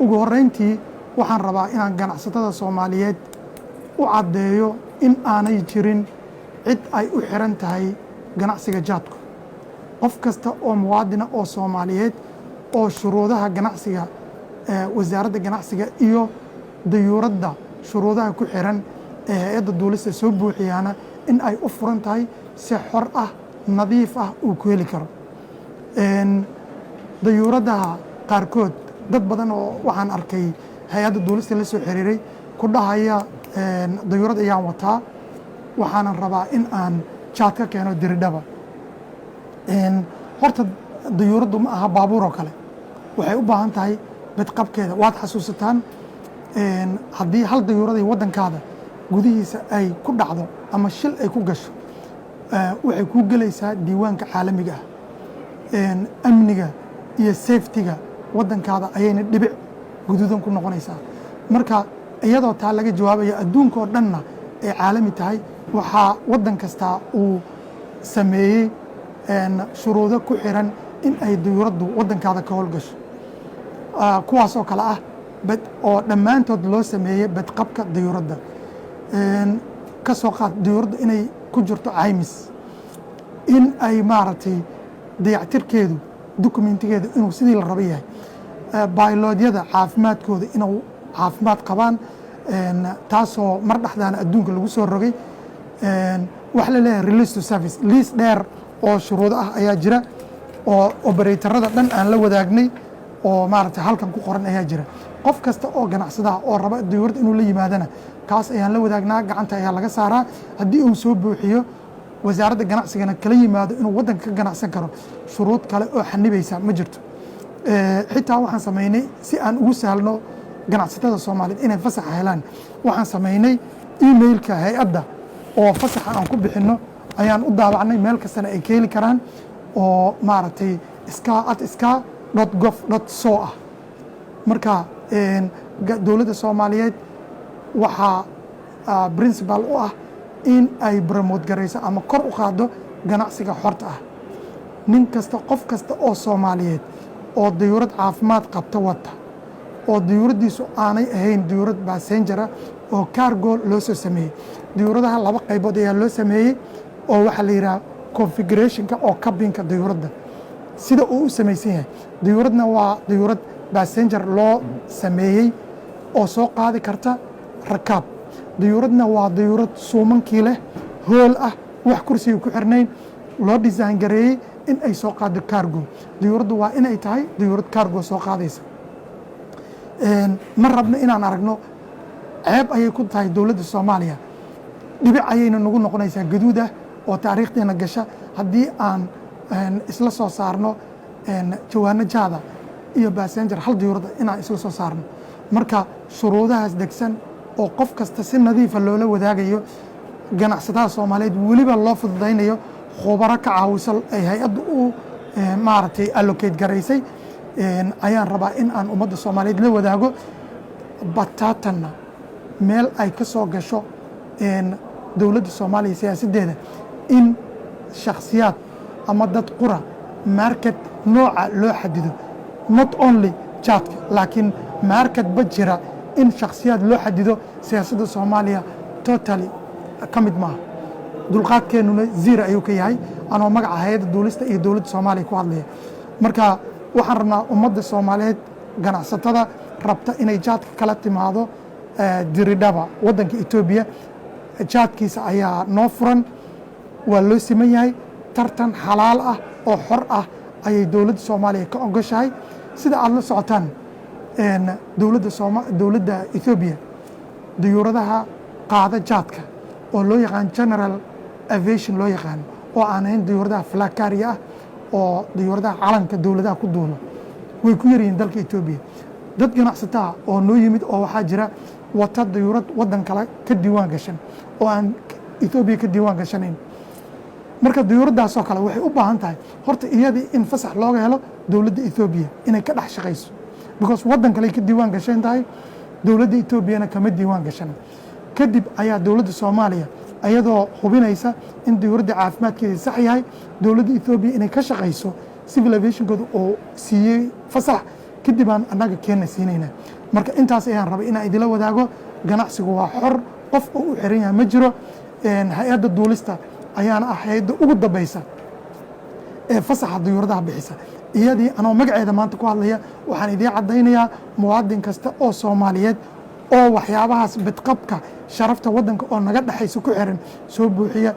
Ugu horreyntii, waxaan rabaa inaan ganacsatada Soomaaliyeed u caddeeyo in aanay jirin cid ay u xiran tahay ganacsiga jaadku. Qof kasta oo muwaadina oo Soomaaliyeed oo shuruudaha ganacsiga, Wasaaradda Ganacsiga iyo dayuuradda shuruudaha ku xiran ee Hay-adda Duulista soo buuxiyaana, in ay u furan tahay si xor ah, nadiif ah uu ku heli karo. Dayuuradaha qaarkood, dad badan oo waxaan arkay Hay-adda Duulista la soo xiriiray ku dhahaya: "Dayuurad ayaan wataa, waxaanan rabaa in aan jaad ka keeno Diridhaba." Horta dayuuraddu ma aha baabuur oo kale. Waxay u baahan tahay badqabkeeda. Waad xasuusataan, haddii hal dayuuraday waddankaada gudihiisa ay ku dhacdo ama shil ay ku gasho, waxay kuu gelaysaa diiwaanka caalamiga ah. Amniga iyo safety-ga waddankaada ayayna dhibic guduudan ku noqonaysaa. Marka iyadoo taa laga jawaabayo, adduunka oo dhanna ay caalami tahay, waxaa waddan kastaa uu sameeyey shuruudo ku xiran in ay dayuuraddu waddankaada ka howlgasho, kuwaas oo kale ah bad oo dhammaantood loo sameeyey badqabka dayuuradda. Ka soo qaad dayuuraddu inay ku jirto caymis, in ay maaragtay dayactirkeedu, document-igeedu inuu sidii la raba yahay, pilot-yada caafimaadkooda inuu caafimaad qabaan, taasoo mar dhexdaana adduunka lagu soo rogay waxa la leeyahay release to service. Liis dheer oo shuruudo ah ayaa jira oo operator-ada dhan aan la wadaagnay oo maaragtay halkan ku qoran ayaa jira. Qof kasta oo ganacsadaha oo raba dayuurad inuu la yimaadana, kaas ayaan la wadaagnaa, gacanta ayaa laga saaraa. Haddii uu soo buuxiyo, Wasaaradda Ganacsigana kala yimaado inuu waddanka ka ganacsan karo, shuruud kale oo xanibaysa ma jirto. Xitaa waxaan samaynay, si aan ugu sahlno ganacsatada Soomaaliyeed inay fasaxa helaan, waxaan samaynay email-ka hay-adda oo fasaxa aan ku bixinno ayaan u daabacnay, meel kastana ay ka heli karaan, oo maaragtay sca@sca.gov.so ah. Marka dowladda Soomaaliyeed waxaa principle u ah in ay promote garayso ama kor u qaaddo ganacsiga xorta ah. Nin kasta, qof kasta oo Soomaaliyeed oo dayuurad caafimaad qabta wata, oo dayuuraddiisu aanay ahayn dayuurad passenger-a oo cargo loo soo sameeyey. Dayuuradaha laba qaybood ayaa loo sameeyey, oo waxaa la yidhaha configuration-ka oo cabin-ka dayuuradda sida uu u samaysan yahay. Dayuuradna waa dayuurad passenger loo sameeyey oo soo qaadi karta rakaab. Dayuuradna waa dayuurad suumankii leh, hool ah, wax kursiga ku xirnayn, loo design gareeyey in ay soo qaado cargo. Dayuuraddu waa inay tahay dayuurad cargo soo qaadaysa. Ma rabno inaan aragno. Ceeb ayay ku tahay dowladda Soomaaliya, dhibic ayayna nagu noqonaysaa gaduud ah oo taariikhdeena gasha haddii aan isla soo saarno jawaano jaada iyo passenger hal dayuuradda inaan isla soo saarno. Marka shuruudahaas degsan oo qof kasta si nadiifa loola wadaagayo, ganacsatada Soomaaliyeed weliba loo fududaynayo, khubaro ka caawiso ay hay-addu u maaragtay allocate garaysay, ayaan rabaa in aan ummadda Soomaaliyeed la wadaago. Bataatanna meel ay ka soo gasho dowladda Soomaaliya siyaasaddeeda in shakhsiyaad ama dad qura market nooca loo xadido, not only jaadka, laakiin market ba jira in shakhsiyaad loo xadido, siyaasadda Soomaaliya totally ka mid maaha. Dulqaadkeennuna zero ayuu ka yahay, anoo magaca Hay-adda Duulista iyo dowladda Soomaaliya ku hadlaya. Marka waxaan rabnaa ummadda Soomaaliyeed, ganacsatada rabta inay jaadka kala timaado Diridhaba, waddanka Etoobiya, jaadkiisa ayaa noo furan. Waa loo siman yahay. Tartan xalaal ah oo xor ah ayay dowladda Soomaaliya ka ogoshahay. Sida aada la socotaan, dowladda sooma dowladda Etoobiya dayuuradaha qaada jaadka oo loo yaqaan general aviation loo yaqaano, oo aan ahayn dayuuradaha flag carrier ah oo dayuuradaha calanka dowladaha ku duulo, way ku yaryihiin dalka Etoobiya. Dad ganacsataa oo noo yimid oo waxaa jira wata dayuurad waddan kale ka diiwaan gashan oo aan Etoobiya ka diiwaan gashanayn. Marka dayuuraddaasoo kale waxay u baahan tahay horta iyadii in fasax looga helo dowladda Etoobiya inay ka dhex shaqayso, because waddan kale ay ka diiwaan gashan tahay, dowladda Etoobiyana kama diiwaan gashana. Kadib ayaa dowladda Soomaaliya, iyadoo hubinaysa in dayuuradda caafimaadkeeda sax yahay, dowladda Etoobiya inay ka shaqayso civil aviation-kooda oo siiyey fasax. Kadib aan annaga keenna siinaynaa. Marka intaas ayaan rabay inaan idila wadaago. Ganacsigu waa xor, qof oo u xiran yahay ma jiro. Hay-adda duulista ayaana ah hay-adda ugu dambaysa ee fasaxa diyuuradaha bixisa. Iyadii anoo magaceeda maanta ku hadlaya, waxaan idiin caddaynayaa muwaadin kasta oo Soomaaliyeed oo waxyaabahaas badqabka sharafta waddanka oo naga dhexaysa ku xiran soo buuxiya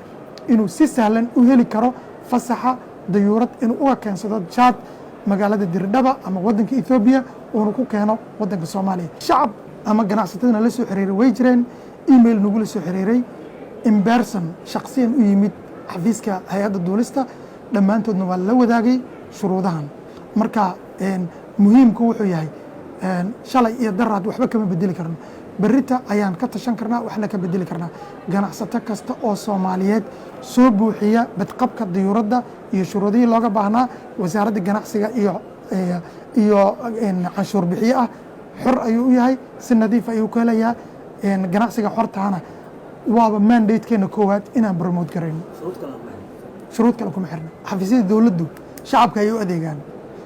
inuu si sahlan u heli karo fasaxa dayuurad inuu uga keensado jaad magaalada Diridhaba ama waddanka Ethoobiya, uuna ku keeno waddanka Soomaaliya. Shacab ama ganacsatadana la soo xiriiray way jireen, email nagula soo xiriiray, in person, shaqsiyan u yimid xafiiska hay-adda duulista. Dhammaantoodna waa la wadaagay shuruudahan. Marka muhiimku wuxuu yahay, shalay iyo daraad waxba kama bedeli karno, berrita ayaan ka tashan karnaa, waxna ka bedeli karnaa. Ganacsato kasta oo Soomaaliyeed soo buuxiya badqabka diyuuradda iyo shuruudihii looga baahnaa wasaaradda ganacsiga iyo canshuur bixiye ah, xor ayuu u yahay, si nadiif ayuu ku helayaa. Ganacsiga xortaana waaba mandatekeena koowaad inaan promote garayno. Shuruud kale kuma xirna. Xafiisyada dowladdu shacabka ayay u adeegaan,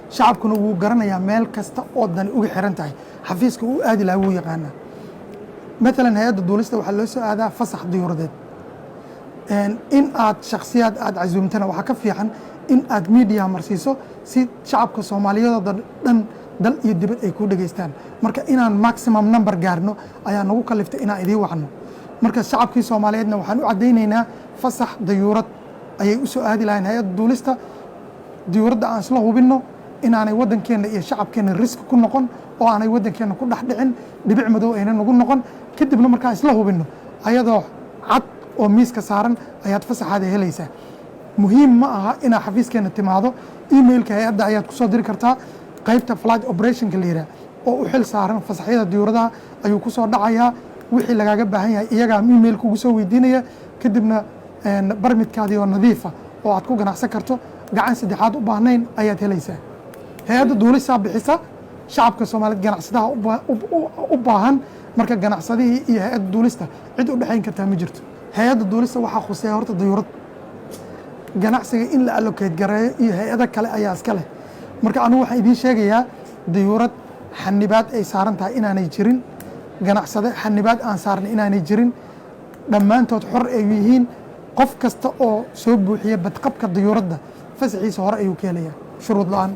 shacabkuna wuu garanayaa meel kasta oo dani uga xiran tahay xafiiska uu aadi lahaa, wuu yaqaanaa. Matalan, hay-adda duulista waxaa loo soo aadaa fasax diyuuradeed. In aad shaksiyaad aad casuumtana waxaa ka fiican in aad media marsiiso, si shacabka Soomaaliyeedoo dhan, dal iyo dibad, ay kuu dhegeystaan. Marka inaan maximum number gaarno ayaa nagu kaliftay inaan idiin wacno. Marka shacabkii Soomaaliyeedna waxaan u caddaynaynaa fasax dayuurad ayay u soo aadi lahayn hay-adda duulista. Diyuuradda aan isla hubinno inaanay waddankeenna iyo shacabkeenna risk ku noqon oo aanay waddankeenna ku dhex dhicin, dhibic madow ayna nagu noqon. Kadibna markaan isla hubinno, ayadoo cad oo miiska saaran ayaad fasaxaada helaysaa. Muhiim ma aha inaad xafiiskeenna timaado, emailka hay-adda ayaad ku soo diri kartaa. Qaybta flight operationka la yidhaah oo u xil saaran fasaxyada diyuuradaha ayuu ku soo dhacayaa wixii lagaaga baahan yahay. Iyagaa email kugu soo weydiinaya, kadibna permitkaadii oo nadiifa oo aad ku ganacsan karto, gacan saddexaad u baahnayn, ayaad helaysaa. Hay-adda duulisaa bixisa shacabka Soomaaliyeed, ganacsadaha u baahan. Marka ganacsadihii iyo hay-adda duulista cid u dhexayn kartaa ma jirto. Hay-adda duulista waxaa khuseeya horta dayuurad, ganacsiga in la allocate gareeyo iyo hay-ado kale ayaa iska leh. Marka anugu waxaan idiin sheegayaa dayuurad xanibaad ay saaran tahay inaanay jirin, ganacsade xanibaad aan saarnay inaanay jirin, dhammaantood xor ay yihiin. Qof kasta oo soo buuxiya badqabka dayuuradda fasaxiisa hore ayuu ka helayaa shuruud la-aan.